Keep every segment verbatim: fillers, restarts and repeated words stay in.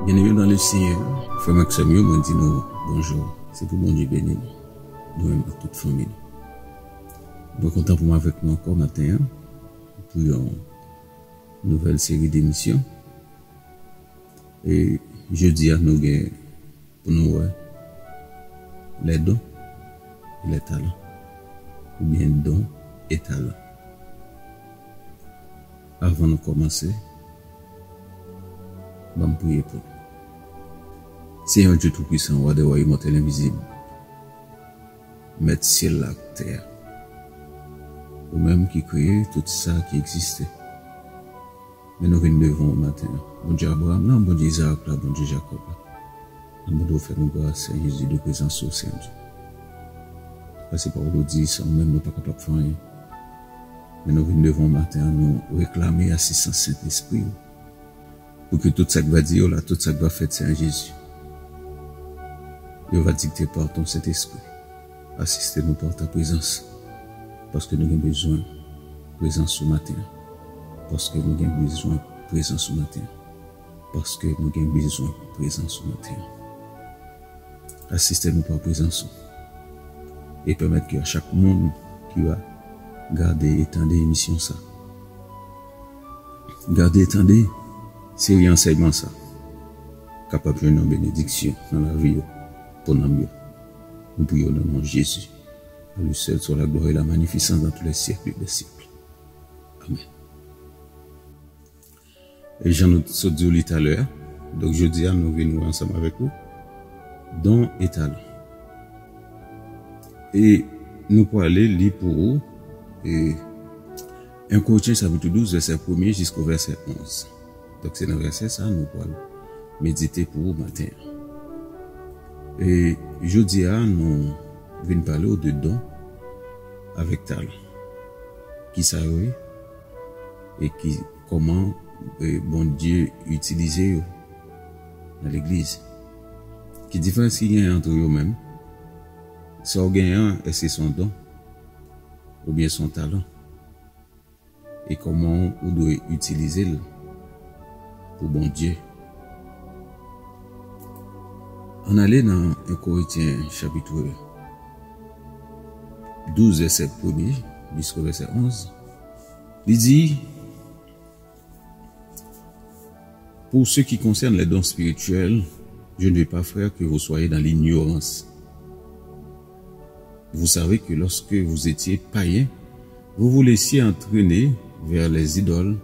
Bien-aimés dans le Seigneur, frè m ak sè m yo, mwen di nou bonjou. Se pou Bondye beni nou, nou menm ak tout fanmi nou. Mwen kontan pou m avèk nou ankò maten an pou yon nouvèl seri de emisyon. E jodi a, nou gen pou nou wè les dons et les talents, oubyen don e talan. Avan nou kòmanse, ban m priye pou nou. Senyè Dye Toupisan, Wa dè wa, Imòtèl, Envizib, Mèt syèl la ak tè a, ou menm ki kreye tout sa ki egziste, men nou vin devan w maten an. Bondye Abraram nan, Bondye Izarak la, Bondye Jakòb la, nou mande w fè nou gras, Sè Jezi, de prezans ou, Sè Dye. Paske pawòl ou di, san ou menm, nou pa kapab fè anyen. Men nou vin devan w maten an, nou reklame asistans Sentespri ou, pou ke tout sa k va di yo la, tout sa k va fèt, Seyè Jezi, yo va dikte pa ton Sentespri. Asiste nou pa ta prezans, paske nou gen bezwen prezans ou maten an. Paske nou gen bezwen prezans ou maten an. Paske nou gen bezwen prezans ou maten an. Asiste nou pa prezans ou. E pèmèt ke a chak moun ki va gade e tande emisyon sa, gade e tande seri ansèyman sa, kapab jwenn yon benediksyon nan lavi yo, pou nanm yo. Nou priye nan non Jezi. À lui seul soit la gloire et la magnificence dans tous les siècles des siècles. Amen. E jan nou sot di w li talè a, donk jodi a nou vin wè ansanm avèk ou don e talan. E nou pwale li pou ou, e en Korentyen chapit douz, vèsè premye jisko vèsè onz. Donk se nan vèsè sa nou pral medite pou ou maten an. E jodi a nou vin pale w de don avèk talan. Kisa yo ye? E ki, kòman, e, Bondye itilize yo nan legliz? Ki diferans ki genyen ant yo menm? Sa w genyen an, èske se yon don? Oubyen se yon talan? E kòman ou dwe itilize l pou Bondye? Ann ale nan en Korentyen chapit douz, vèsè premye jiska vèsè onz. Li di, pour ce qui concerne les dons spirituels, je ne veux pas, frères, que vous soyez dans l'ignorance. Vous savez que lorsque vous étiez païens, vous vous laissiez entraîner vers les idoles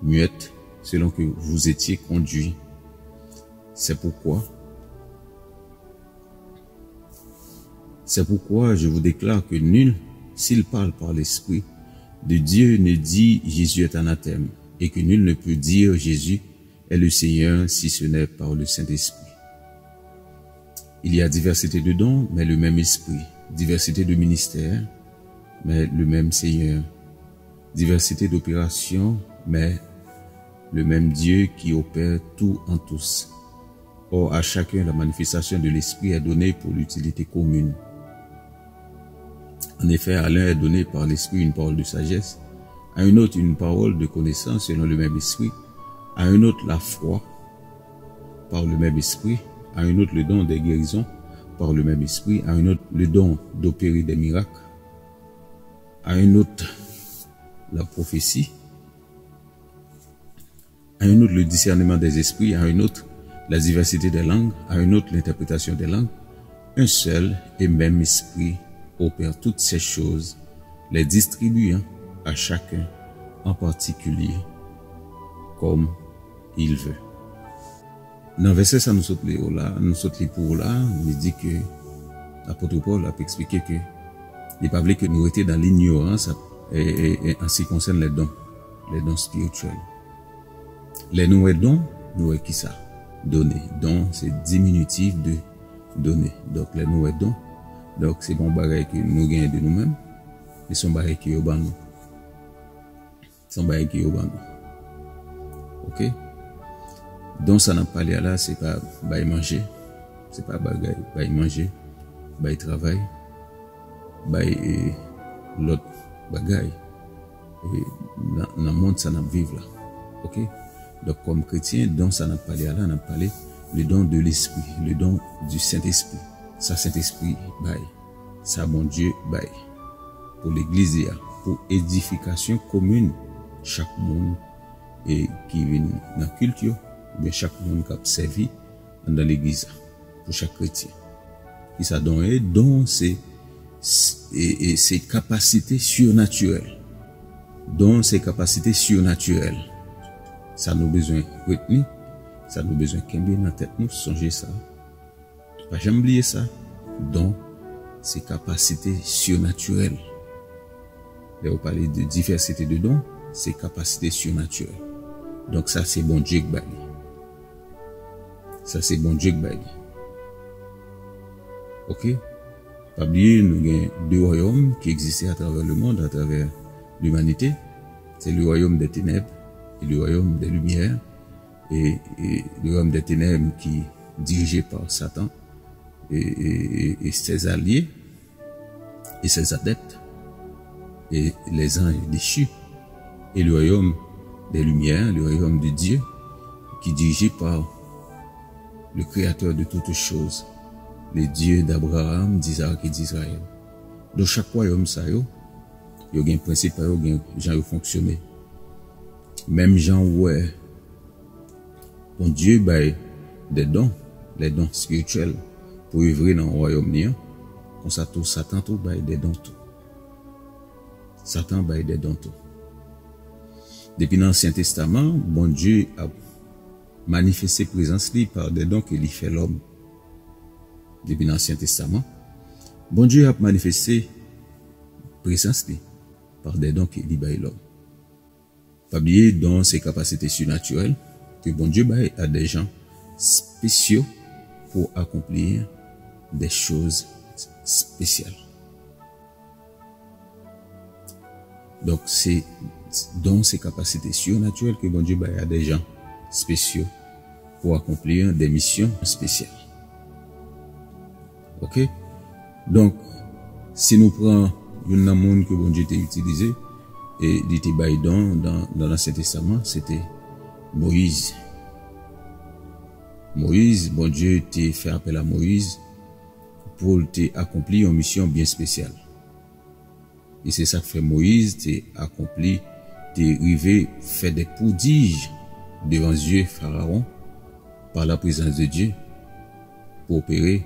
muettes selon que vous étiez conduits. C'est pourquoi C'est pourquoi je vous déclare que nul, s'il parle par l'Esprit de Dieu, ne dit Jésus est anathème, et que nul ne peut dire Jésus est le Seigneur si ce n'est par le Saint-Esprit. Il y a diversité de dons, mais le même Esprit, diversité de ministères, mais le même Seigneur, diversité d'opérations, mais le même Dieu qui opère tout en tous. Or, à chacun, la manifestation de l'Esprit est donnée pour l'utilité commune. En effet, à l'un est donné par l'Esprit une parole de sagesse, à un autre une parole de connaissance selon le même Esprit, à un autre la foi par le même Esprit, à un autre le don des guérisons par le même Esprit, à un autre le don d'opérer des miracles, à un autre la prophétie, à un autre le discernement des esprits, à un autre la diversité des langues, à un autre l'interprétation des langues. Un seul et même Esprit opère toutes ces choses, les distribuant à chacun en particulier comme il veut. Nan vèsè sa nou sot li yo la, nou sot li pou ou la, li di ke apot Pòl ap eksplike ke li pa vle ke nou rete nan linyorans, e, e, e, an se ki konsène les dons, les dons spirituels. Lè nou wè don, nou wè kisa? Done. Don, se diminitif de donner. Donk, lè nou wè don, donk, se pa yon bagay ke nou genyen de nou menm, men se yon bagay ke yo ban nou. Se yon bagay ke yo ban nou. Oke? Don sa n ap pale a la, se pa bay manje, se pa bagay, bay manje, bay travay, bay, e, lòt bagay, e, nan, nan mond sa n ap viv la. Oke? Donk, kòm kretyen, don sa n ap pale a la, n ap pale Le don de l'esprit, le don du Saint-Esprit. Sa Sentespri bay, sa Bondye bay pou legliz li a, pou edifikasyon komin chak moun e ki vin nan kilt yo, oubyen chak moun k ap sèvi anndan legliz la, pou chak kretyen. Kisa don ye? Don se, se, e, e se kapasite sirnatirèl. Don se kapasite sirnatirèl. Sa nou bezwen retni, sa nou bezwen kenbe nan tèt nou, sonje sa. Pa janm bliye sa. Don se kapasite sirnatirèl. Lè yo pale de divèsite de don, se kapasite sirnatirèl. Donk sa se Bondye k bay li. Sa se Bondye k bay li. Oke? Pa bliye, nou gen de wayòm ki egziste atravè lemonn, atravè limanite. Se le royaume des ténèbres et le royaume des lumières. E, e le royaume des ténèbres ki dirije pa Satan e, e, e, e ses alye e ses adeptes, et les anges déchus, et le royaume des lumières, le royaume de Dieu, qui est dirigé par le Créateur de toutes choses, le Dieu d'Abraham, d'Isaac et d'Israël. Donk chak wayòm sa yo, yo gen prensip pa yo, gen jan yo fonksyone. Menm jan ou wè Bondye bay de don, les dons spirituels, pou evre nan wayòm li an, konsa tou Satan tou bay de don tou. Satan bay de don tou. Depi nan Ansyen Testaman, Bondye ap manifeste prezans li pa de don ke li fè lòm. Depi nan Ansyen Testaman, Bondye ap manifeste prezans li pa de don ke li bay lòm. Pa bliye, don se kapasite sinatirèl ke Bondye bay a de jan spesyo pou akonpli de choz spesyal. Donk, se don, se kapasite sinatirèl ke Bondye bay a de jan spesyo pou akonpli de misyon spesyal. Oke? Donk, si nou pran youn nan moun ke Bondye te itilize, e li te bay don nan, nan Ansyen Testaman, se te Moyiz. Moyiz, Bondye te fè apèl a Moyiz pou l te akonpli yon misyon byen espesyal. E se sa k fè Moyiz te akonpli, te rive fè de pwodij devan zye Farawon pa la prezans de Dye pou opere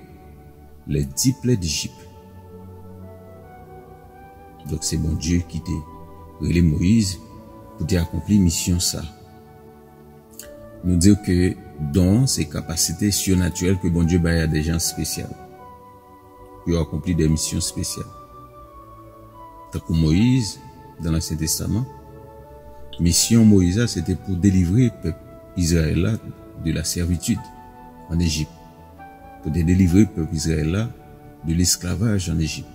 les dix plaies d'Égypte. Donk, se Bondye ki te rele Moyiz pou te akonpli misyon sa. Nou di ke don se kapasite sinatirèl ke Bondye bay a de jan espesyal pou yo akonpli de misyon espesyal. Tankou Moyiz, nan Ansyen Testaman, misyon Moyiz la, se te pou delivre pèp Izrayèl la de la servitude en Égypte, pou te delivre pèp Izrayèl la de lesklavaj an Ejip.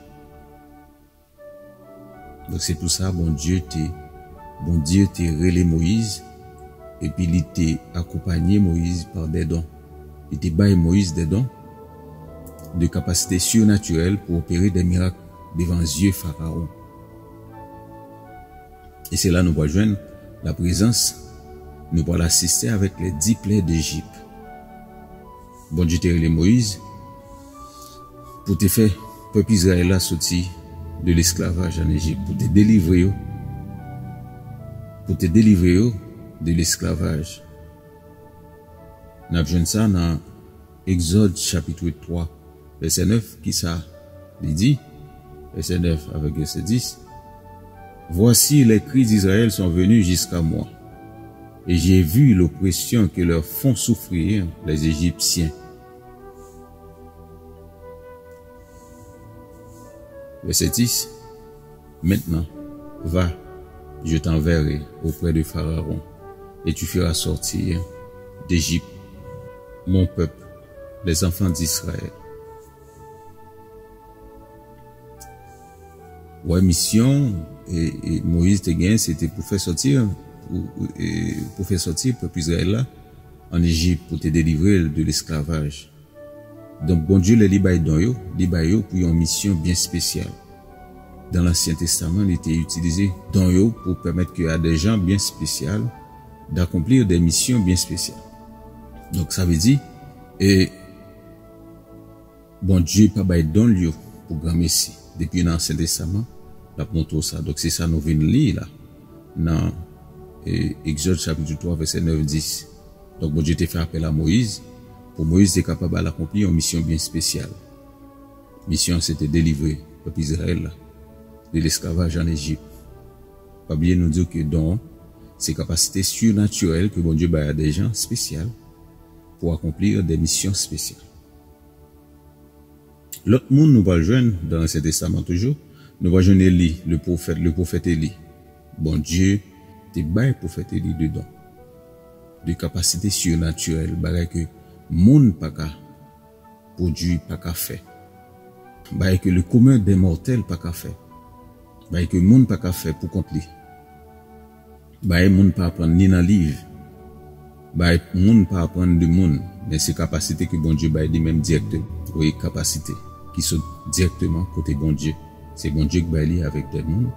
Donk, se pou sa Bondye te, Bondye te rele Moyiz, epi li te akonpaye Moyiz pa de don. Li te bay Moyiz de don, de kapasite sinatirèl pou opere de mirak devan zye Farawon. E se la nou pral jwenn la prezans, nou pral asiste avèk les dix plaies d'Égypte. Bondye te rele Moyiz pou te fè pèp Izrayèl la soti de lesklavaj an Ejip, pou te delivre yo, pou te delivre yo de lesklavaj. N ap jwenn sa nan Egzòd chapit twa, vèsè nèf, ki sa li di? Vèsè nèf avèk vèsè dis. Voici, les cris d'Israël sont venus jusqu'à moi, et j'ai vu l'oppression que leur font souffrir les Égyptiens. Vèsè dis. Maintenant, va, je t'enverrai auprès de Pharaon, et tu feras sortir d'Égypte mon peuple, les enfants d'Israël. Wè, misyon e, e Moyiz te gen, se te pou fè sòti, pou, e, pou fè sòti pèp Izrayèl la an Ejip, pou te delivre l de lesklavaj. Donk, Bondye, lè li bay don yo, li bay yo pou yon misyon byen espesyal. Dan Ansyen Testaman, li te itilize don yo pou pèmèt ke a de jan byen espesyal d'akomplir de misyon byen espesyal. Donk, sa vle di, E Bondye pa bay don l yo pou granmesi. Depi nan Ansyen Testaman, l ap montre w sa. Donk, se sa nou vin li la, nan, e, Egzòd chapit twa, vèsè nèf, dis. Donk, Bondye te fè apèl a Moyiz, pou Moyiz te kapab al akonpli yon misyon byen espesyal. Misyon an se te delivre pèp Izrayèl la de lesklavaj ann Ejip. Pa bliye nou di w ke don an, se kapasite sirnatirèl ke Bondye bay a de jan espesyal pou akonpli de misyon espesyal. Lòt moun nou pral jwenn dan Ansyen Testaman toujou, nou pral jwenn Eli, le pwofèt, le pwofèt Eli. Bondye te bay pwofèt Eli de don, de kapasite sirnatirèl, bagay ke moun pa ka pwodui, pa ka fè. Bagay ke le commun des mortels pa ka fè. Bagay ke moun pa ka fè pou kont li. Bagay moun pa aprann ni nan liv. Bagay moun pa aprann de moun. Men se kapasite ke Bondye bay li menm dirèkteman. Wi, kapasite ki sot dirèkteman kote Bondye. Se Bondye ki bay li avèk de moun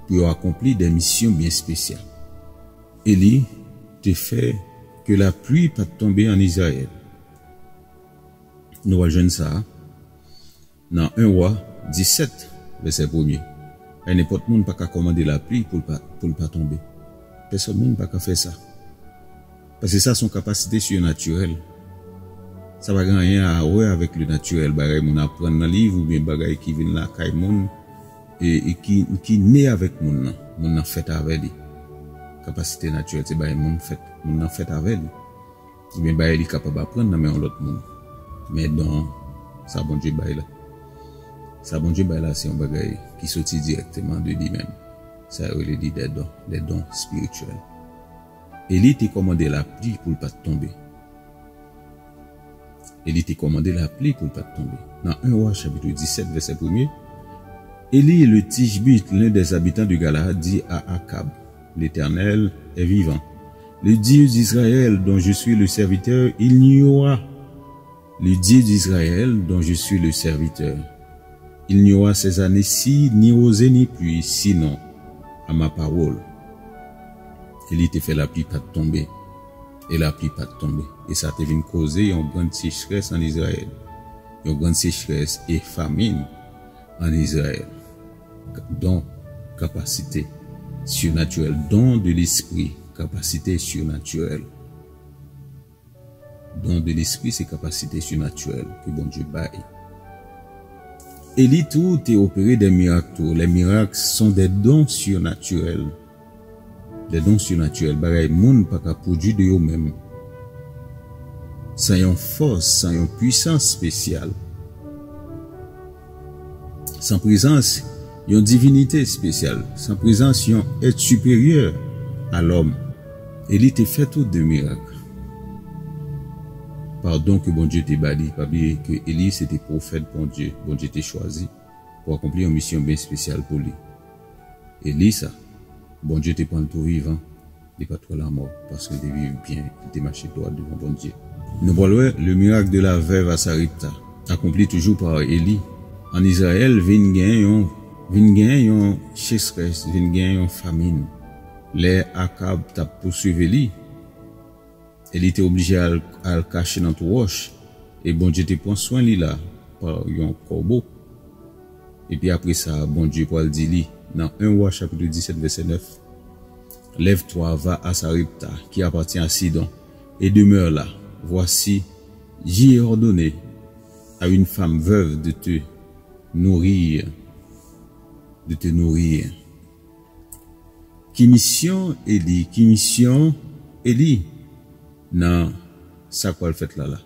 pou yo akonpli de misyon byen espesyal. Eli te fè ke lapli pa t tonbe ann Izrayèl. Nou pral jwenn sa a nan en Wa disèt, vèsè premye. Ay, nenpòt moun pa ka kòmande lapli pou l pa, pou l pa tonbe. Pèsòn moun pa ka fè sa. Paske sa se yon kapasite sirnatirèl. Sa pa gen anyen a wè avèk le natirèl, bagay moun aprann nan liv oubyen bagay ki vin lakay moun, e, e ki, ki ne avèk moun nan. Moun nan fèt avè li. Kapasite natirèl, se bagay moun fèt, moun nan fèt avè li. Oubyen bagay li kapab aprann nan men yon lòt moun. Men don, sa Bondye bay la. Sa Bondye bay la, se yon bagay ki soti dirèkteman de li menm. Sa yo rele li des dons, les dons spirituels. Eli te kòmande lapli pou l pa t tonbe. Eli te kòmande lapli pou l pa t tonbe. Nan en Wa chapit disèt, vèsè premye, Eli le Tishbite, l'un des habitants de Galaad, dit à Akab, L'Éternel est vivant. Le Dieu d'Israël, dont je suis le serviteur, il n'y aura, le Dieu d'Israël, dont je suis le serviteur, il n'y aura ces années-ci ni rosée ni pluie, sinon à ma parole. Eli te fè lapli pa t tonbe. E lapli pa t tonbe. E sa te vin koze yon grann sechrès ann Izrayèl. Yon grann sechrès e famin ann Izrayèl. Don, kapasite sirnatirèl, don de lespri, kapasite sirnatirèl. Don de lespri se kapasite sirnatirèl ke Bondye bay. Eli tou te opere de mirak tou. Les miracles sont des dons surnaturels. Des dons surnaturels, bagay moun pa ka pwodui de yo menm. San yon fòs, san yon pwisans espesyal. San prezans yon divinite espesyal, san prezans yon èt siperyè a lòm. Eli te fè tou de mirak. Pa don ke Bondye te ba li, pa bliye ke Eli se te pwofèt Bondye, Bondye te chwazi pou akonpli yon misyon byen espesyal pou li. Eli sa, Bondye te pran l tou vivan. Li pa t wè lanmò, paske li te viv byen, li te mache dwat devan Bondye. Nou pral wè le miracle de la veuve à Sarepta, accompli toujours par Élie. Ann Izrayèl, vin gen yon, vin gen yon sechrès, vin gen yon famin. Lè Akab t ap pousuiv Eli, Eli te oblije al, al kache nan twou wòch, e Bondye te pran swen li la pa yon kòbo. Epi apre sa, Bondye pral di li, nan en Wa chapit disèt, vèsè nèf, Lève-toi, va à Sarepta, qui appartient à Sidon, et demeure là. Voici, j'y ai ordonné à une femme veuve de te nourrir, de te nourrir. Ki misyon Eli, ki misyon Eli nan sa k pral fèt la la?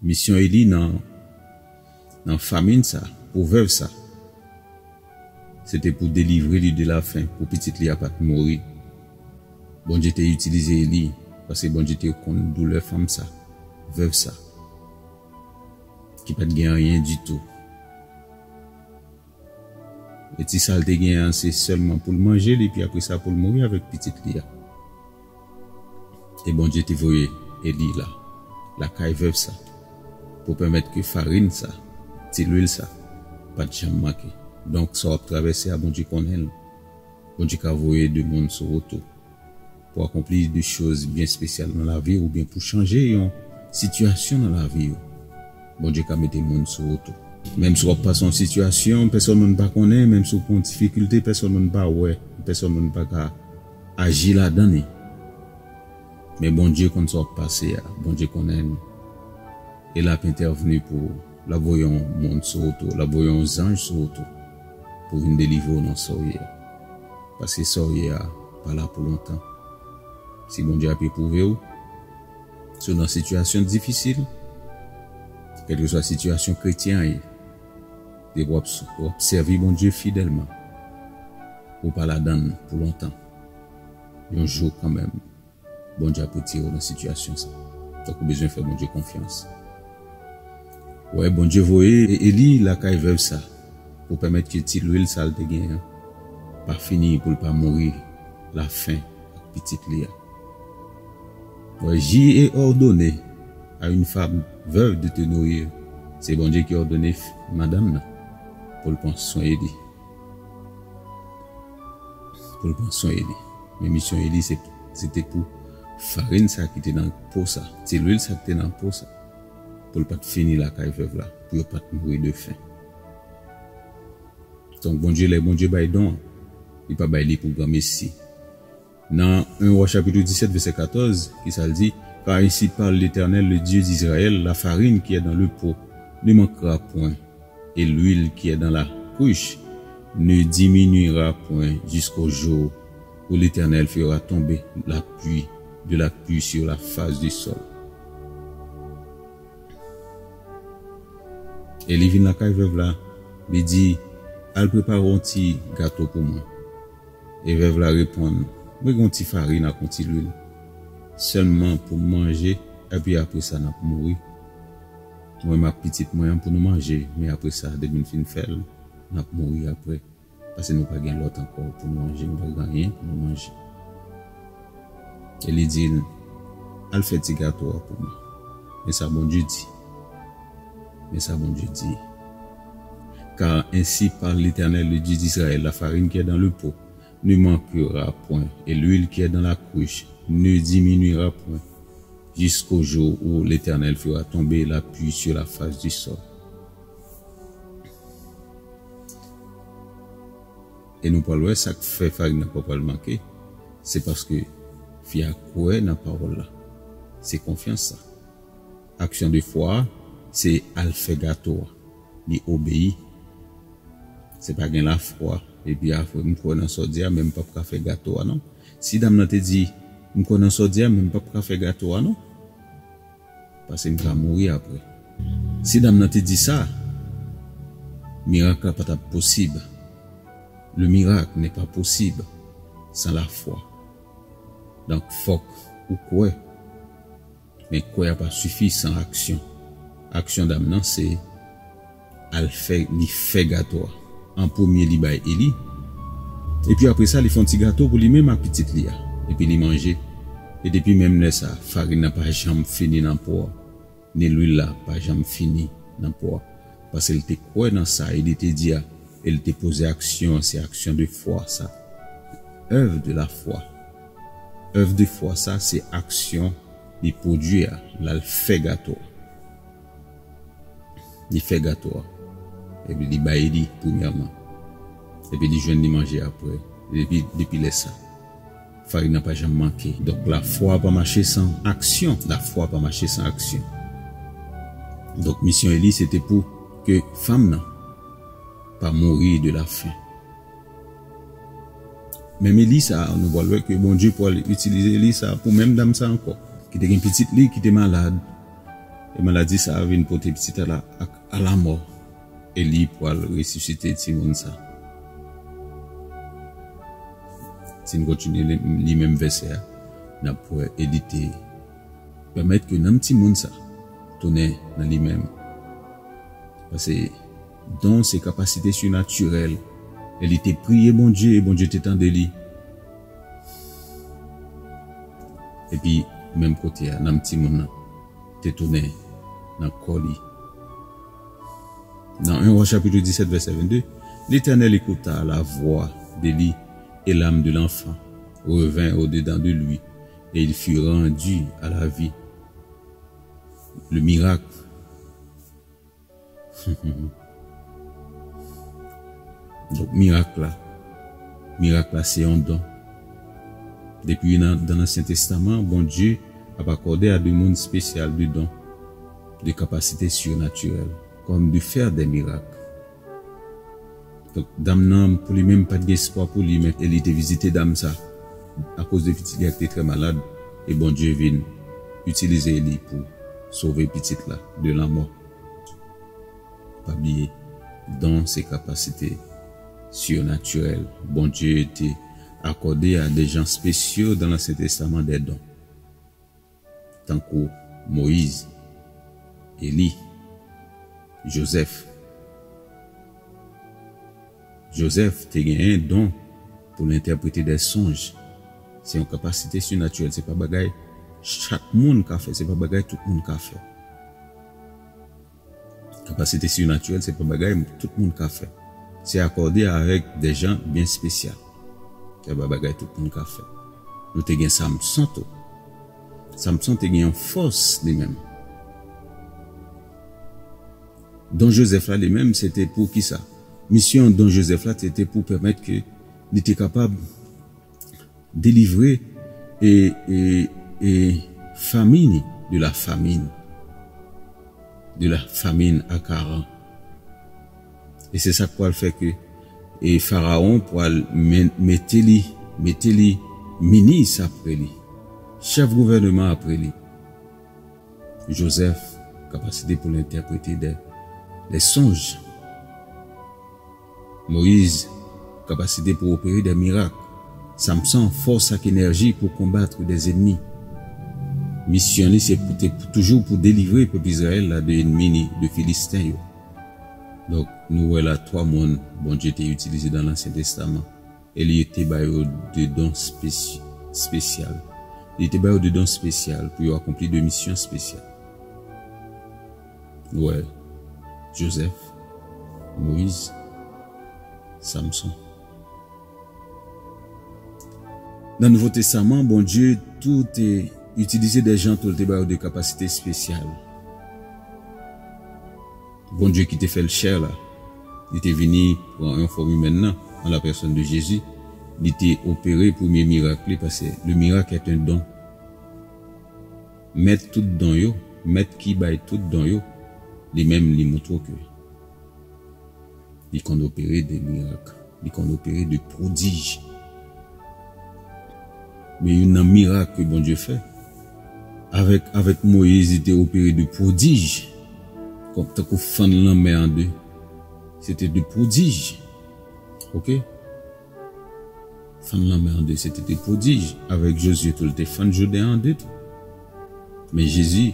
Misyon Eli nan, nan famin sa, pou vèv sa, se te pou delivre li de lafen, pou pitit li a pa t mouri. Bondye te itilize Eli, paske Bondye te konn doulè fanm sa, vèv sa, ki pa t gen anyen ditou. E ti sa l te gen an, se sèlman pou l manje li, epi apre sa pou l mouri avèk pitit li a. E Bondye te voye Eli la, lakay vèv sa, pou pèmèt ke farin sa, ti lwil sa, pa t janm manke. Donk, sa w ap travèse a, Bondye konnen l. Bondye ka voye de moun sou wout ou. pou akonpli de choz byen espesyal nan lavi w oubyen pou chanje yon sitiyasyon nan lavi w. Bondye ka mete moun sou wout ou. Menm si w ap pase yon sitiyasyon, pèsonn moun pa konnen, menm si w pran yon difikilte, pèsonn moun pa wè, pèsonn moun pa ka aji ladan li. Men Bondye konn sa w ap pase a, Bondye konnen li. E l ap entèvni pou ou. L ap voye yon moun sou wout ou, l ap voye yon zanj sou wout ou pou vin delivre w nan sa w ye a. Paske sa w ye a pa la pou lontan. Si Bondye ap epwouve w, si w nan sitiyasyon difisil, kèlkeswa sitiyasyon kretyen an ye, depi w ap, w ap sèvi Bondye fidèlman, ou pa ladan l pou lontan. Yon jou kanmenm, Bondye ap retire w nan sitiyasyon sa. Donk ou bezwen fè Bondye konfyans. Wè, Bondye voye Eli lakay vèv sa pou pèmèt ke ti lwil sa l te genyen an pa fini, pou l pa mouri lafen ak pitit li a. Wè, j'y ai ordonné à une femme veuve de te nourrir. Se Bondye ki òdone f-, madanm nan pou l pran swen Eli. Pou l pran swen Eli. Men misyon Eli, se, se te pou farin sa ki te nan po sa, ti lwil sa ki te nan po sa, pou l pa t fini lakay vèv la, pou yo pa t mouri de fen. Donk, Bondye, lè Bondye bay don an, li pa bay li pou granmesi. Nan en Wa chapit disèt, vèsè katòz, ki sa l di? Car ainsi parle l'Éternel, le Dieu d'Israël, la farine qui est dans le pot ne manquera point, et l'huile qui est dans la cruche ne diminuera point jusqu'au jour où l'Éternel fera tomber la pluie, de la pluie sur la face du sol. Eli vin lakay vèv la, li di, al prepare yon ti gato pou mwen. E vèv la reponn, mwen gen yon ti farin ak yon ti lwil. Sèlman pou m manje, epi apre sa n ap mouri. Mwen m ak pitit mwen an pou nou manje, men apre sa, depi n fin fè l, n ap mouri apre. Paske nou pa gen lòt ankò pou nou manje, nou pa gen anyen pou nou manje. E li di l, al fè ti gato a pou mwen. Men sa Bondye di. Men sa Bondye di. Car ainsi parle l'Éternel, le Dieu d'Israël, la farine qui est dans le pot ne manquera point, et l'huile qui est dans la cruche ne diminuera point, jusqu'au jour où l'Éternel fera tomber la pluie sur la face du sol. E nou pral wè sa k fè farin nan pa pral manke. Se paske fi a kwè nan pawòl la. Se konfyans sa. Aksyon de fwa a, se al fè gato a. Li obeyi. Se pa gen lafwa. Epi apre, m kwè nan sa w di a, men m p ap ka fè gato a non. Si dam nan te di, m kwè nan sa w di a, men m p ap ka fè gato a non. Paske m ka mouri apre. Si dam nan te di sa, mirak la pa t ap posib. Le miracle n'est pas possible sans la foi. Donk, fòk ou kwè. Men kwè a pa sifi san aksyon. Aksyon dam nan se al fè, li fè gato a. An premye, li bay Eli. Epi apre sa, li fè yon ti gato pou li menm ak pitit li a. Epi li manje. E depi menm lè sa, farin nan pa janm fini nan po a. Ni lwil la pa janm fini nan po a. Paske l te kwè nan sa Eli te di a. E l te poze aksyon an, se aksyon de fwa sa. Œuvre de la foi. Œuvre de foi sa, se aksyon li pwodui a, l al fè gato a. Li fè gato a. Epi li bay Eli premyèman. Epi li jwenn li manje apre. Epi depi lè sa, farin nan pa janm manke. Donk, lafwa pa mache san aksyon. Lafwa pa mache san aksyon. Donk, misyon Eli, se te pou ke fanm nan pa mouri de lafen. Menm Eli sa a, nou pral wè ke Bondye pral itilize Eli sa a pou menm dam sa a ankò, ki te gen pitit li, ki te malad. E maladi sa a vin pote pitit la ak a la mò. Eli pral resisite timoun sa. Si n kontinye li, li menm vèsè a, n ap wè Eli te pèmèt ke nanm timoun sa tounen nan li menm. Paske don se kapasite sinatirèl. E li te priye Bondye, e Bondye te tande li. Epi, menm kote a, nanm timoun nan te tounen nan kò li. Dans un Roi chapitre dix-sept, verset vingt-deux, l'Éternel écouta la voix d'Élie et l'âme de l'enfant revint au-dedans de lui, et il fut rendu à la vie. Le miracle. Donk, mirak la. Mirak la, se yon don. Depi nan, dan Ansyen Testaman, Bondye ap akòde a de moun espesyal de don, de kapasite sirnatirèl, kòm de fè de mirak. Donk, dam nan, pou li menm, pa t gen espwa pou li, men e li te vizite dam sa, akoz de pitit li a ki te trè malad, e Bondye vin itilize li pou sove pitit la de lanmò. Pa bliye, don se kapasite sirnatirèl. Bondye te akòde a de jan espesyo dan Ansyen Testaman de don. Tankou Moyiz, Eli, Jozèf. Jozèf te genyen don pou l entèprete de sonj. Se yon kapasite sirnatirèl, se pa bagay chak moun ka fè, se pa bagay tout moun ka fè. Kapasite sirnatirèl, se pa bagay tout moun ka fè. Se akòde avèk de jan byen espesyal. Se pa bagay tout moun ka fè. Nou te gen Samson tou. Samson te gen yon fòs li menm. Don Jozèf la li menm, se te pou ki sa? Misyon Don Jozèf la, se te pou pèmèt ke li te kapab delivre e, e, e fanmi de la famine, de la famine à Canaan. E se sa k pral fè ke, e Farawon pral men-, mete li, mete li minis apre li, chèf gouvènman apre li. Jozèf, kapasite pou l entèprete de, de sonj. Moyiz, kapasite pou opere de mirak. Samson, fòs ak enèji pou konbat de zenmi. Misyon li se pou te, pou toujou pou delivre pèp Izrayèl la de enmi li, de Filisten yo. Donk, nou wè la twa moun Bondye te itilize dan Ansyen Testaman. E li te ba yo de don espes-, espesyal. Li te ba yo de don espesyal pou yo akonpli de misyon espesyal. Nou wè Jozèf, Moyiz, Samson. Nan Nouvo Testaman, Bondye tou te itilize de jan tou, li te ba yo de kapasite espesyal. Bondye ki te fè l chè la, li te vini pran yon fòm imèn nan, an la pèsòn de Jezi, li te opere premye mirak li, paske le miracle est un don. Mèt tout don yo, mèt ki bay tout don yo, li menm li montre w ke li konn opere de mirak, li konn opere de pwodij. Men youn nan mirak ke Bondye fè, avèk, avèk Moyiz, li te opere de pwodij, kòm tankou fann lanmè an de. Se te de pwodij. Oke? Fann lanmè an de, se te de pwodij. Avèk Jozye tou, li te fann Jouden an de tou. Men Jezi,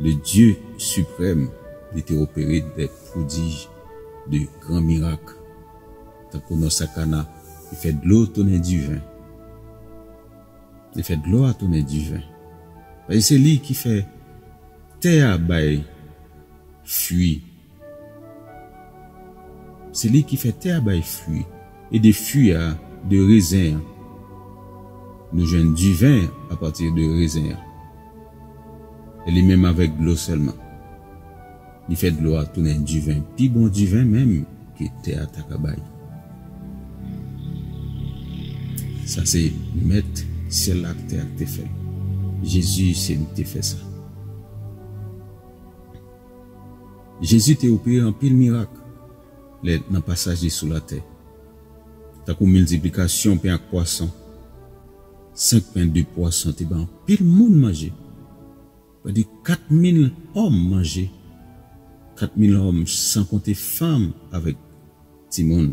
le Dye siprèm, li te opere de pwodij, de gran mirak. Tankou nan Sakana, li fè dlo tounen diven. Li fè dlo a tounen diven. Paske se li ki fè tè a bay fwi. Se li ki fè tè a bay fwi. E de fwi a, de rezen an, nou jwenn diven apati de rezen an. E li menm avèk dlo sèlman. Li fè dlo a tounen diven, pi bon diven menm ke tè a ta ka bay. Sa se Mèt syèl la ak tè a ki te fè l. Jezi se li ki te fè sa. Jezi te opere anpil mirak lè nan pasaj li sou latè. Tankou miltiplikasyon pen ak pwason. Senk pen, de pwason te bay anpil moun manje. Prè de kat mil òm manje. Kat mil òm, san konte fanm avèk timoun.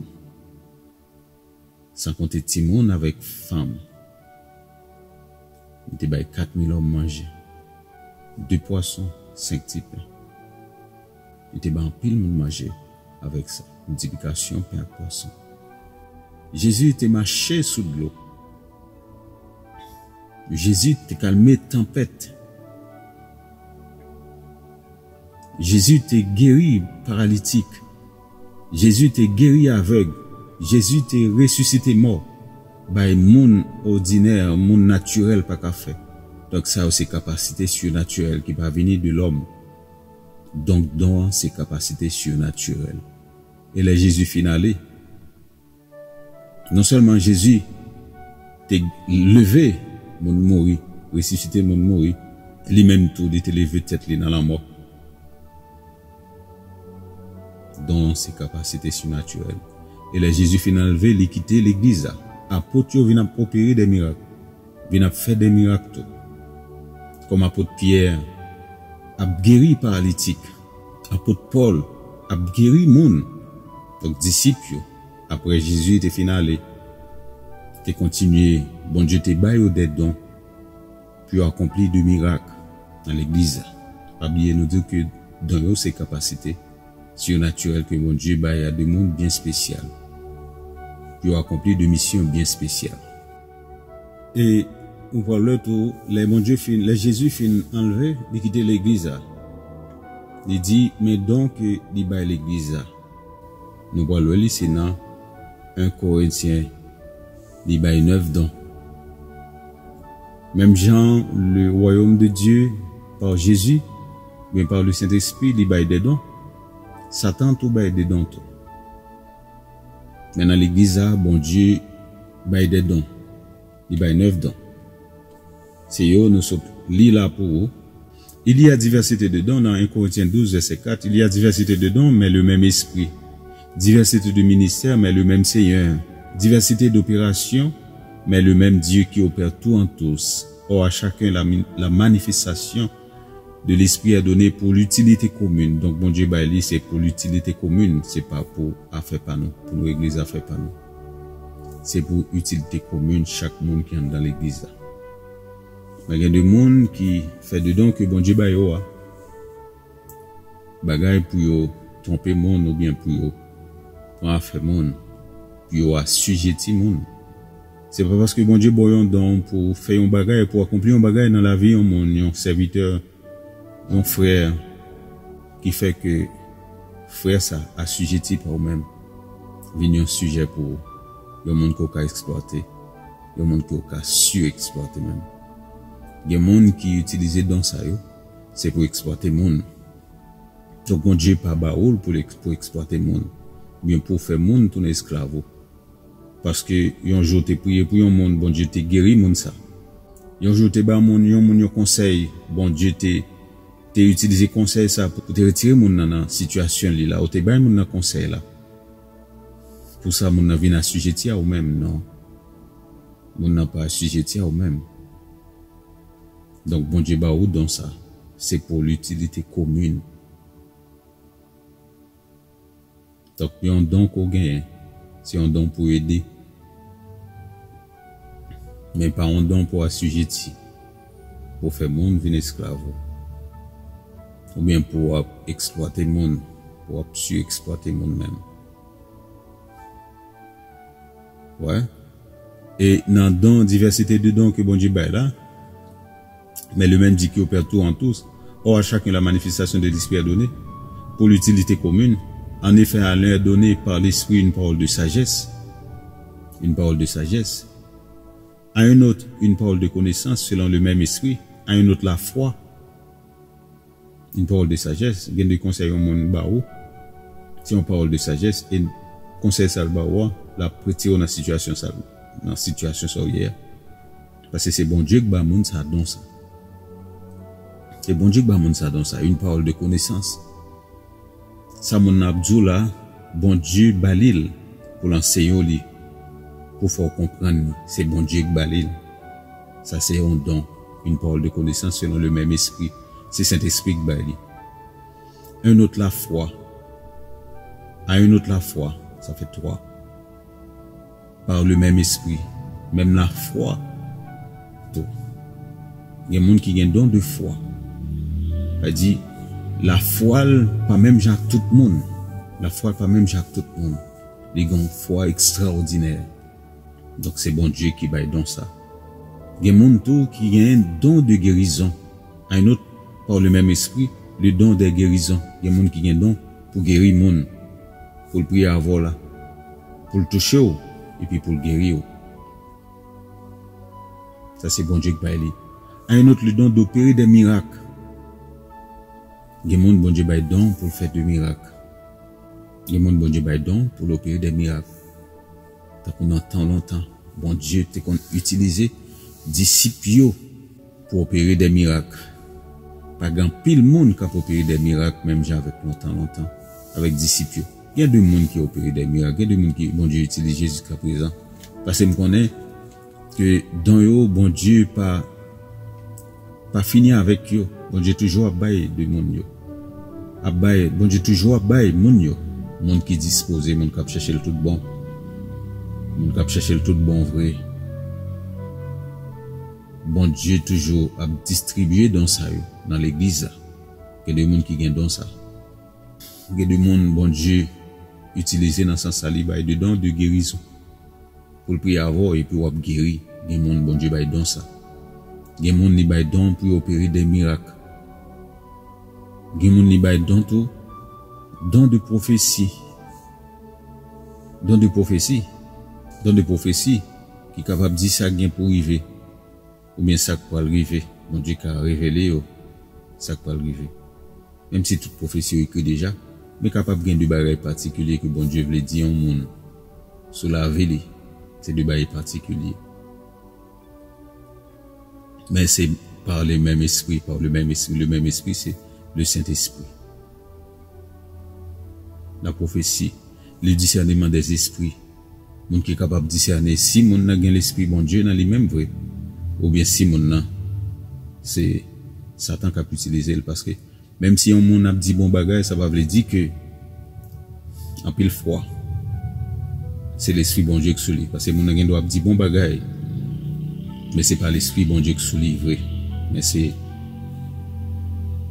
San konte timoun avèk fanm. Li te bay kat mil òm manje. De pwason, senk ti pen. Li te bay anpil moun manje avèk sa. Miltiplikasyon pen ak pwason. Jezi te mache sou dlo. Jezi te kalme tanpèt. Jezi te geri paralitik. Jezi te geri avèg. Jezi te resisite mò. bay moun òdinè, moun natirèl pa ka fè. Donk, sa yo se kapasite sinatirèl ki pa vini de lòm. Donk, don an se kapasite sinatirèl. E lè Jezi fin ale, non sèlman Jezi te leve moun mouri, resisite moun mouri, li menm tou, li te leve tèt li nan lanmò. Don an se kapasite sinatirèl. E lè Jezi fin anlve, li kite legliz la. Apot yo vin ap opere de mirak, vin ap fè de mirak tou. Kòm apot Pyè ap geri paralitik, apot Pòl ap geri moun. Donk, disip yo, apre Jezi te fin ale, te kontinye, Bondye te ba yo de don pou yo akonpli de mirak nan legliz la. Pa bliye nou di ke don yo se kapasite sinatirèl ke Bondye bay a de moun byen espesyal pou yo akonpli de misyon byen espesyal. E ou pral wè tou, lè Bondye fin, lè Jezi fin anlve, li kite legliz la. Li di, men don ke li bay legliz la. Nou pral wè li, se nan en Korentyen, li bay nèf don. Menm jan le royaume de Dieu par Jésus, oubyen par le Saint-Esprit, li bay de don. Satan tou bay de don tou. Men nan legliz la, Bondye bay de don. Li bay nèf don. Se yo nou sot li la pou ou. Il y a diversité de dons, nan en Korentyen douz, vèsè kat, il y a diversité de dons, mais le même Esprit. Diversité de ministères, mais le même Seigneur. Diversité d'opérations, mais le même Dieu qui opère tout en tous. Or, à chacun la, mi- la manifestation de l'Esprit est donnée pour l'utilité commune. Donk, Bondye bay li, se pou litilite komin, se pa pou afè pa nou, pou nou regle zafè pa nou. Se pou itilite komin chak moun ki anndan legliz la. Men gen de moun ki fè de don ke Bondye ba yo a, bagay pou yo twonpe moun oubyen pou yo pran afè moun, pou yo asijeti moun. Se pa paske Bondye ba w yon don pou fè yon bagay, pou akonpli yon bagay nan lavi yon moun, yon sèvitè, yon frè, ki fè ke frè sa asijeti pa ou menm, vin yon sijè pou ou, yon moun ke w ka eksplwate, yon moun ke w ka sireksplwate menm. Gen moun ki itilize don sa yo, se pou eksplwate moun. Donk, Bondye pa ba ou l pou l eks- pou eksplwate moun, oubyen pou w fè moun tounen esklav ou. Paske yon jou w te priye pou yon moun, Bondye te geri moun sa. Yon jou w te ba moun, yon moun yon konsèy, Bondye te, te itilize konsèy sa pou, pou te retire moun nan, nan sitiyasyon li la. Ou te bay moun nan konsèy la. Pou sa, moun nan vin asijeti a ou menm, non. Moun nan pa asijeti a ou menm. Donk, Bondye ba ou don sa. Se pou litilite komin. Donk, yon don ke w genyen, se yon don pou ede. Men pa yon don pou asijeti, pou fè moun vin esklav ou. Oubyen pou w ap eksplwate moun, pou w ap sireksplwate moun menm. Wè. E nan don, divèsite de don ke Bondye bay la, mais le même Dieu qui opère tout en tous. Or, à chacun la manifestation de l'Esprit est donnée pour l'utilité commune. En effet, à l'un est donné par l'Esprit une parole de sagesse, une parole de sagesse. À un autre, une parole de connaissance selon le même Esprit. À un autre, la foi, une parole de sagesse. Gen de konsèy yon moun ba ou, se yon pawòl de sajès, e konsèy sa l ba ou a, l ap retire w nan sitiyasyon sa, nan sitiyasyon sa w ye a. Paske se Bondye k ba moun sa don sa. Se Bondye k ba moun sa don sa, une parole de connaissance. Sa moun nan ap di w la, Bondye ba li l pou l anseye w li, pou fè w konprann li. Se Bondye k ba li l. Sa se yon don, une parole de connaissance selon le même Esprit. Se Sentespri k bay li. Un autre la foi. À un autre la foi, sa fè twa. Par le même Esprit, menm lafwa tou. Gen moun ki gen don de fwa. Sa di, lafwa l pa menm jan ak tout moun. Lafwa l pa menm jan ak tout moun. Li gen yon fwa ekstraòdinè. Donk, se Bondye ki bay don sa. Gen moun tou ki gen don de guérison. À un autre, par le même Esprit, le don de guérison. Gen moun ki gen don pou geri moun, pou l priye avè w la, pou l touche w, epi pou l geri w. Sa se Bondye k bay li. A yon lòt, le don d'opérer des miracles. Gen moun Bondye bay don pou l fè de mirak. Gen moun Bondye bay don pou l opere de mirak. Tankou nan tan lontan, Bondye te konn itilize disip yo pou opere de mirak. Pa gen anpil moun k ap opere de mirak menm jan avèk lontan, lontan, avèk disip yo. Gen de moun ki opere de mirak, gen de moun ki Bondye itilize jiska prezan. Paske m konnen ke don yo, Bondye pa, pa fini avèk yo. Bondye toujou ap bay de moun yo. Ap bay, Bondye toujou ap bay moun yo. Moun ki dispoze, moun k ap chèche l tout bon. Moun k ap chèche l tout bon vre. Bondye toujou ap distribye don sa yo nan legliz la. Gen de moun ki gen don sa. Gen de moun Bondye itilize nan sans sa, li bay de don de gerizon. Pou l priye avè w epi w ap geri. Gen moun Bondye bay don sa. Gen moun li bay don pou yo opere de mirak. Gen moun li bay don tou, don de pwofesi. Don de pwofesi. Don de pwofesi ki kapab di sa k gen pou rive. Oubyen sa k pral rive. Bondye ka revele yo sa k pral rive. Menm si tout pwofesi yo ekri deja, men kapab gen de bagay patikilye ke Bondye vle di yon moun sou lavi li. Se de bagay patikilye. Men se par le même esprit, par le même esprit, le même esprit, c'est le Saint-Esprit. La prophétie, le discernement des esprits. Moun ki kapab disène si moun nan gen lespri Bondye nan li menm vre, oubyen si moun nan se Satan k ap itilize l, paske menm si yon moun ap di bon bagay, sa pa vle di ke anpil fwa se lespri Bondye k sou li, paske moun nan gen dwa ap di bon bagay, men se pa lespri Bondye k sou li vre, men se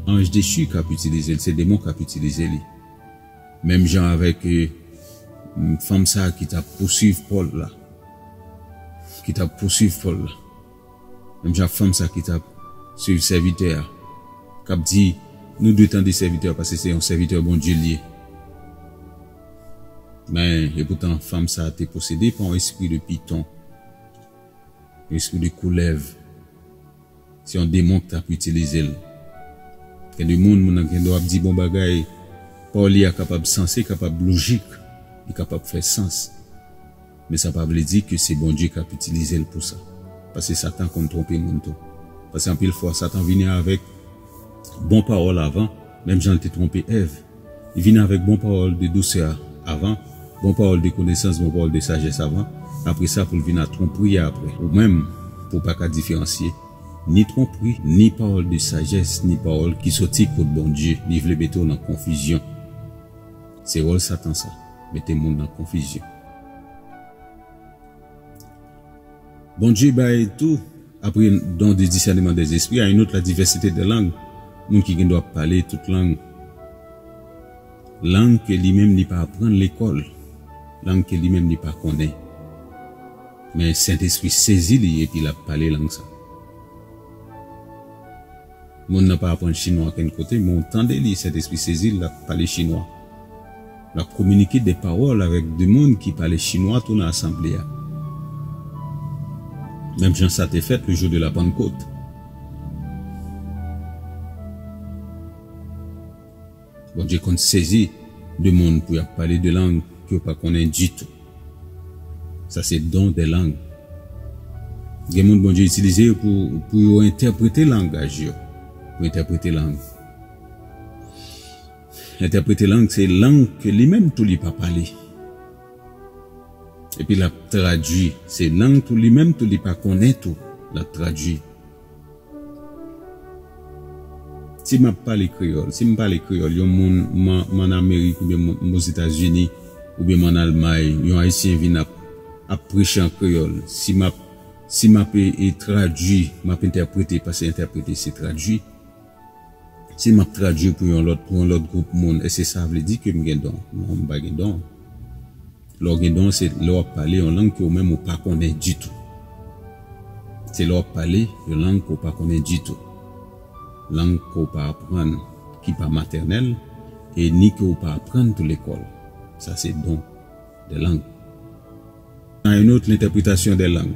anj dechi k ap itilize l, se demon k ap itilize li. Menm jan avèk, eh, fanm sa a ki t ap pouswiv Pòl la. Ki t ap pouswiv Pòl la. Menm jan fanm sa a ki t ap swiv sèvitè a. K ap di, nou dwe tande sèvitè a paske se yon sèvitè Bondye l ye. Men, epoutan, fanm sa a te posede pa yon espri de piton, yon espri de koulèv. Se yon demon k t ap itilize l. Gen de moun, moun nan gen dwa ap di bon bagay, pawòl li a kapab sanse, kapab lojik, li kapab fè sans. Men sa pa vle di ke se Bondye k ap itilize l pou sa. Paske Satan konn twonpe moun tou. Paske anpil fwa, Satan vini avèk bon pawòl avan, menm jan l te twonpe Èv. Li vin avèk bon pawòl de dousè avan, bon pawòl de konesans, bon pawòl de sajès avan, apre sa pou l vin a twonpri a apre. Ou menm, pou w pa ka diferansye ni twonpri, ni pawòl de sajès, ni pawòl ki soti kot Bondye, li vle mete w nan konfizyon. Se wòl Satan sa, mete moun nan konfizyon. Bondye bay tou, apre don de disèneman dèzespri, a yon lòt la divèsite de lang, moun ki gen dwa pale tout lang. Lang ke li menm li pa aprann lekòl, lang ke li menm li pa konnen. Men Sentespri sezi li epi l ap pale lang sa. Moun nan pa aprann chinwa okenn kote, men w tande li, Sentespri sezi l, l ap pale chinwa. L ap kominike de pawòl avèk de moun ki pale chinwa tou nan asanble a. Menm jan sa te fèt le jou de la Pannkot. Bondye konn sezi de moun pou y ap pale de lang ke yo pa konnen ditou. Sa se don de lang. Gen moun Bondye itilize yo pou, pou yo entèprete langaj yo. Pou entèprete lang. Entèprete lang, se lang ke li menm tou li pa pale. Epi l ap tradui. Se lang tou li menm tou li pa konnen tou, l ap tradui. Si m ap pale kreyòl, si m pale kreyòl, yon moun, m an, m ann Amerik oubyen m, m Ozetazini, oubyen m ann Almay, yon Ayisyen vin ap, ap preche an kreyòl, si m ap, si m ap, e, e, tradui, m ap entèprete, paske entèprete se tradui. Si m ap tradui pou yon lòt, pou yon lòt gwoup moun, èske sa vle di ke m gen don? Non, m pa gen don. Lè w gen don, se lè w ap pale yon lang ke w menm ou pa konnen ditou. Se lè w ap pale yon lang ke w pa konnen ditou. Lang ke w pa aprann, ki pa matènèl, e ni ke w pa aprann tou lekòl. Sa se don de lang. A yon lòt, lentèpretasyon de lang.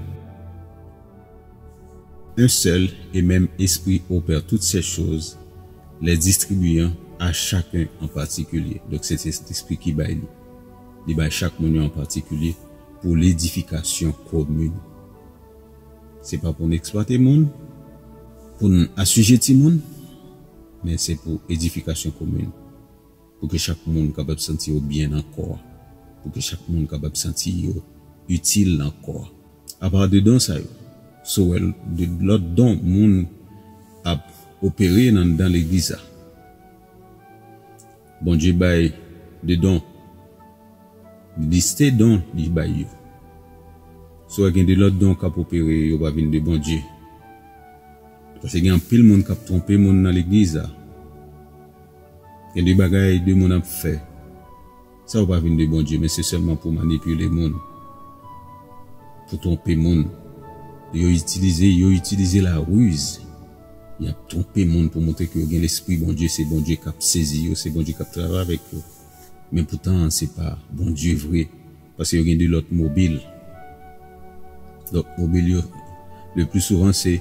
Un seul et même esprit opère toutes ces choses, les distribuant à chacun en particulier. Donk, se Sentespri ki bay li. Li bay chak moun yo an patikilye pou ledifikasyon komin. Se pa pou n eksplwate moun, pou n asijeti moun, men se pou edifikasyon komin. Pou ke chak moun kapab santi yo byen nan kò a, pou ke chak moun kapab santi yo itil nan kò a. Apa de don sa yo, si w wè de lòt don moun ap opere nan, nan legliz la. Bondye bay de don, liste don li bay yo. Si w wè gen de lòt don k ap opere, yo pa vin de Bondye. Paske gen anpil moun k ap twonpe moun nan legliz la. Gen de bagay de moun ap fè. Sa yo pa vin de Bondye, men se sèlman pou manipile moun, pou twonpe moun. Yo itilize, yo itilize la riz. Y ap twonpe moun pou montre ke yo gen lespri Bondye, se Bondye k ap sezi yo, se Bondye k ap travay avèk yo. Men poutan, se pa Bondye vre, paske yo gen de lòt mobil. Lòt mobil yo, le pli souvan, se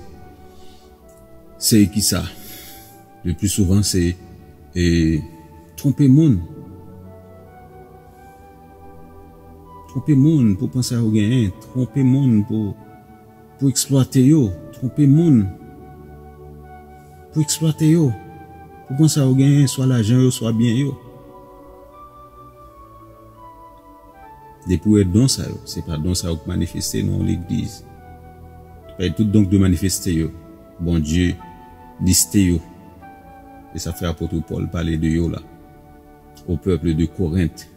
Se ki sa? Le pli souvan, se, e, twonpe moun. Twonpe moun pou panse yo genyen. Twonpe moun pou, pou eksplwate yo. Twonpe moun pou eksplwate yo. Pou panse yo genyen, swa lajan yo, swa byen yo. Depi w wè don sa yo, se pa don sa yo k manifeste nan yon legliz. Paske tout don k dwe manifeste yo, Bondye liste yo. E sa fè apot Pòl pale de yo la, au peuple de Corinthe.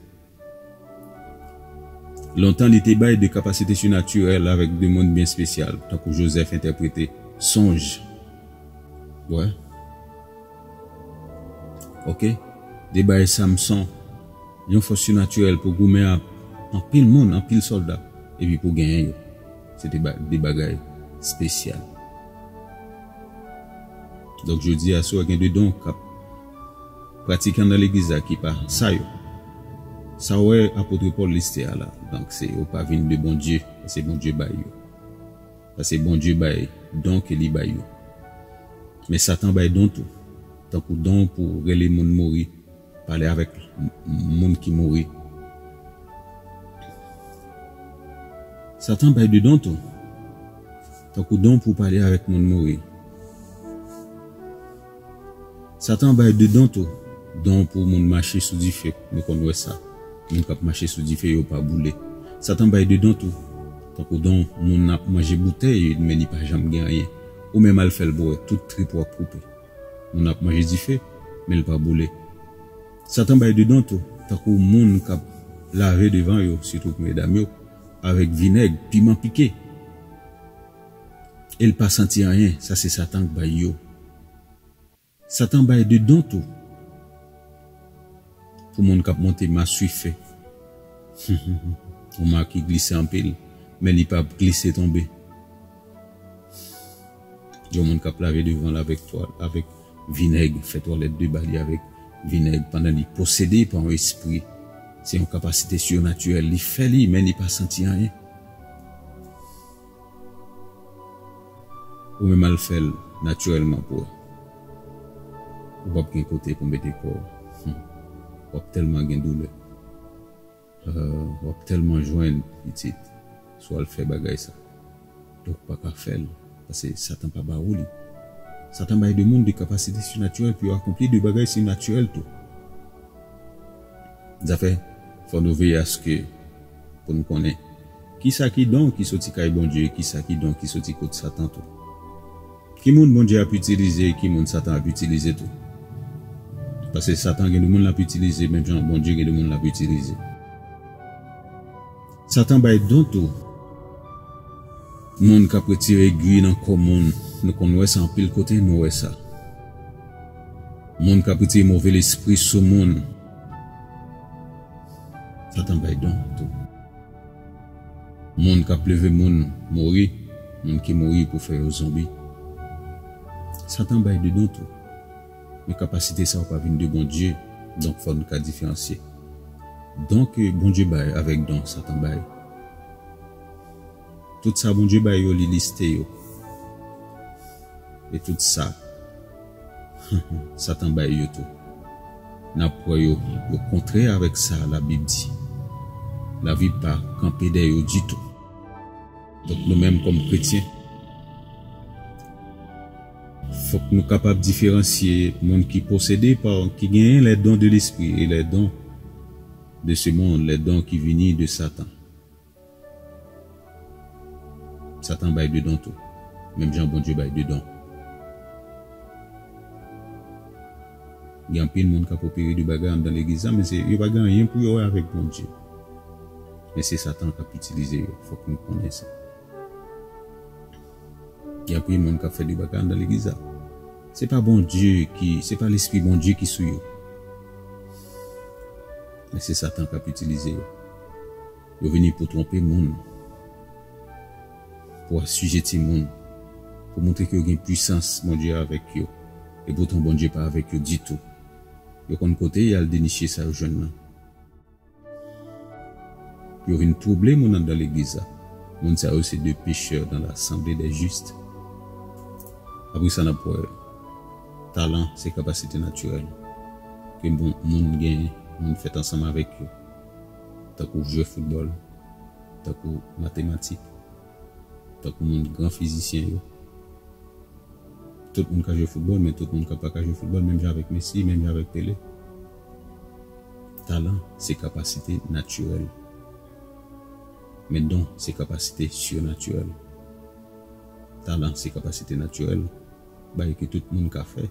Lontan, li te bay de kapasite sinatirèl avèk de moun byen espesyal, tankou Joseph entèprete sonj. Wè. Oke? Li te bay Samson yon fòs sinatirèl pou goumen ak anpil moun, anpil sòlda, epi pou genyen yo. Se te ba-, de bagay espesyal. Donk, jodi a, si w gen de don k ap pratike anndan legliz la ki pa sa yo, sa w wè apot Pòl liste a la, donk, se yo pa vin de Bondye, se Bondye bay yo. Paske Bondye bay don ke li bay yo. Men Satan bay don tou. Tankou don pou rele moun mouri, pale avèk m-, moun ki mouri. Satan bay de don tou. Tankou don pou pale avèk moun mouri. Satan bay de don tou. Don pou moun mache sou dife, nou konn wè sa. Moun k ap mache sou dife, yo pa boule. Satan bay de don tou. Tankou don moun ap manje boutèy, men li pa janm gen anyen. Ou menm al fè l bwè, tout trip ou ap koupe. Moun ap manje dife, men l pa boule. Satan bay de don tou. Tankou moun k ap lave devan yo, sitou pou medam yo, avèk vinèg, piman pike. E l pa santi anyen, sa se Satan k bay yo. Satan bay de don tou. Pou moun k ap monte maswife. Yon ma ki glise anpil, men li p ap glise tonbe. Yon moun k ap lave devan l avèk twal, avèk vinèg, fè twalèt de ba li avèk vinèg pandan li posede pa yon espri. Se yon kapasite sinatirèl li fè li, men li pa santi anyen. Ou menm al fè l natirèlman pou wè. Ou p ap gen kote pou mete kò w. Hmm. W ap tèlman gen doulè. Euh, w ap tèlman jwenn pitit si w al fè bagay sa. Donk, ou pa ka fè l, paske Satan pa ba ou li. Satan bay de moun de kapasite sinatirèl pou yo akonpli de bagay sinatirèl tou. Zafè, fò nou veye aske pou n konnen kisa ki don ki soti kay Bondye, kisa ki don ki soti kot Satan tou. Ki moun Bondye ap itilize, ki moun Satan ap itilize tou. Paske Satan gen de moun l ap itilize, menm jan Bondye gen de moun l ap itilize. Satan bay don tou. Moun k ap retire egri nan kò moun, nou konn wè sa anpil kote, nou wè sa. Moun k ap retire move lespri sou moun, Satan bay don tou. Moun k ap leve moun mouri, moun ki mouri pou fè yo zonbi. Satan bay de don tou. Men kapasite sa yo pa vin de Bondye, donk fò n ka diferansye. Donk, Bondye bay avèk don Satan bay. Tout sa Bondye bay yo, li liste yo. E tout sa, Satan bay yo tou. N ap wè yo, yo kontrè avèk sa Labib di. Lavi pa kanpe dèyè yo ditou. Donk, nou menm kòm kretyen, fòk nou kapab diferansye moun ki posede pa, ki genyen les dons de l'esprit et les dons de ce monde, les dons ki vini de Satan. Satan bay de don tou, menm jan Bondye bay de don. Gen anpil moun k ap opere de bagay anndan legliz la, men se, yo pa gen anyen pou yo wè avèk Bondye. Men se Satan k ap itilize yo, fòk nou konnen sa. Gen anpil moun k ap fè de bagay anndan legliz la. Se pa Bondye ki, se pa lespri Bondye ki sou yo. Men se Satan k ap itilize yo. Yo vini pou twonpe moun, pou asijeti moun, pou montre ke yo gen pwisans Bondye avèk yo. E poutan Bondye pa avèk yo ditou. Yo konn kote y al deniche sa yo jwenn nan. Yo vin twouble moun anndan legliz la. Moun sa yo se de pechè dan lasanble dè jis. Apre sa, n ap wè talan se kapasite natirèl ke moun, moun genyen, moun fèt ansanm avèk yo. Tankou jwe foutbòl, tankou matematik, tankou moun gran fizisyen yo. Tout moun ka jwe foutbòl, men tout moun ka pa ka jwe foutbòl, menm jan avèk Messi, menm jan avèk Pele. Talan se kapasite natirèl. Men don se kapasite sirnatirèl. Talan se kapasite natirèl, bagay ke tout moun ka fè.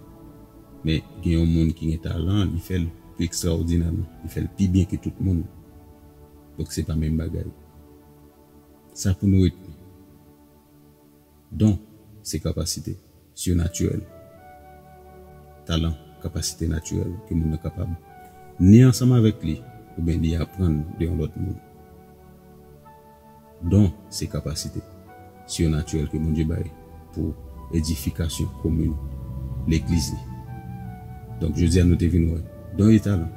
Men gen yon moun ki gen talan, li fè l pi ekstraòdinèman, li fè l pi byen ke tout moun. Donk se pa menm bagay. Sa pou nou retni. Don se kapasite sirnatirèl. Talan, kapasite natirèl ke moun nan kapab ni ansanm avèk li, oubyen li aprann de yon lòt moun. Don se kapasite sirnatirèl ke Bondye bay pou edifikasyon komin legliz li. Donk, jodi a nou te vin wè don e talan.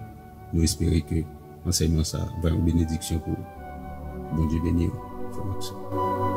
Nou espere ke ansèyman sa a va yon benediksyon pou ou. Bondye beni w, frè m ak sè.